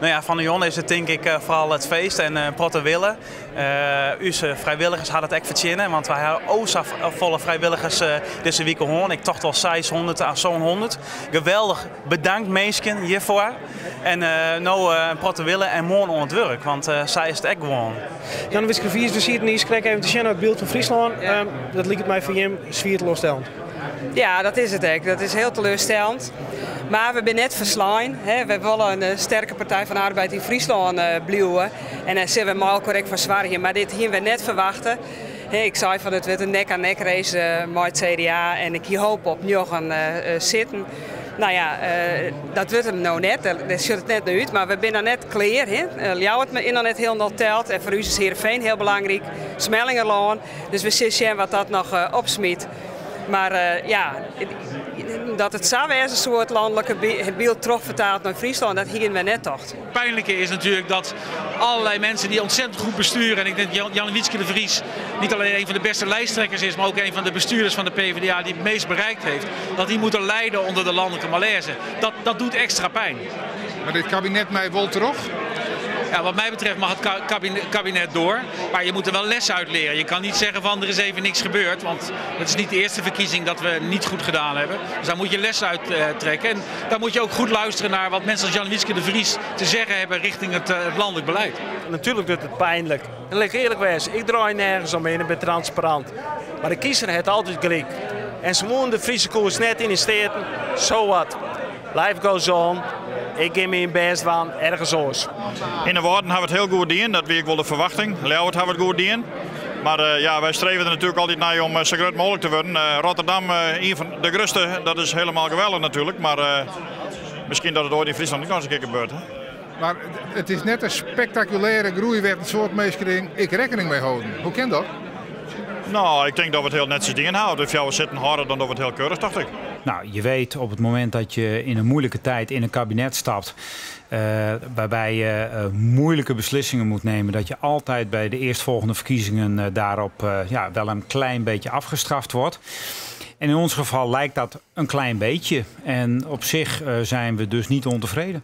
No ja, fan de jûn is it tink ik foaral it feest en in protte wille. Us frijwilligers ha dat ek fertsjinne, want wy ha o sa folle frijwilligers dizze wike hân. Ik tocht al 600 à 700. Geweldich, bedankt minsken hjirfoar. En no in protte wille en moarn oan it wurk, want sa is it ek gewoan. Jannewietske de Vries, we sieten hjir krekt even te sjen nei it byld fan Fryslân. Dat liket my foar jim swier teloarstellend. Ja, dat is it ek. Dat is hiel teloarstellend. Mar we binne net ferslein. We wolle in sterke Partij van de Arbeid yn Fryslân bliuwe. En dêr sille we mei elkoar ek foar soargje. Mar dit hiene we net ferwachte. Ik sei fan it wurdt in nek-oan-nek race mei it CDA en ik hie hope op njoggen sitten. No ja, dat wurdt him no net. Dêr sjocht it net nei út. Mar we binne noch net klear. Ljouwert is noch net hielendal teld. En foar ús is Heerenveen hiel belangryk. Smellingerlân. Dus we sille sjen wat dat noch opsmyt. Mar ja, dat it sa wêze soe, it lanlike byld trochfertaald nei Fryslân, dat hiene we net tocht. Het pijnlijke is natuurlijk dat allerlei mensen die ontzettend goed besturen, en ik denk dat Jannewietske de Vries niet alleen een van de beste lijsttrekkers is, maar ook een van de bestuurders van de PvdA die het meest bereikt heeft, dat die moeten lijden onder de landelijke malaise. Dat doet extra pijn. Mar dit kabinet mei wol troch? Ja, wat mij betreft mag het kabinet door. Maar je moet er wel les uit leren. Je kan niet zeggen van er is even niks gebeurd. Want het is niet de eerste verkiezing dat we niet goed gedaan hebben. Dus daar moet je les uit trekken. En daar moet je ook goed luisteren naar wat mensen als Jannewietske de Vries te zeggen hebben richting het landelijk beleid. Natuerlik docht it pynlik. En lit ik earlik wêze, ik draai nergens om yn en bin transparant. Mar de kiezer hat altyd gelyk. En se woene de Friese koers net yn de Steaten, so what. Life goes on. Ik gean myn bêst dwaan ergens oars. Yn de Wâlden ha we it hiel goed dien, dat wie ek wol de ferwachting. Ljouwert ha we it goed dien. Mar ja, wy streve der natuerlik altyd nei om sa grut mooglik te wurden. Rotterdam, ien fan de grutste, dat is hielendal geweldich natuerlik. Mar miskien dat it oait yn Fryslân ek noch ris in kear gebeurt. Mar it is net in spektakulêre groei wêr't in soad minsken ek rekkening mei holden. Hoe kin dat? No, ik tink dat we it hiel netsjes dien ha. As we fjouwer sitten hâlde, dan dogge we it hiel keurich, tocht ik. Nou, je weet op het moment dat je in een moeilijke tijd in een kabinet stapt, waarbij je moeilijke beslissingen moet nemen, dat je altijd bij de eerstvolgende verkiezingen daarop, ja, wel een klein beetje afgestraft wordt. En in ons geval lijkt dat een klein beetje. En op zich zijn we dus niet ontevreden.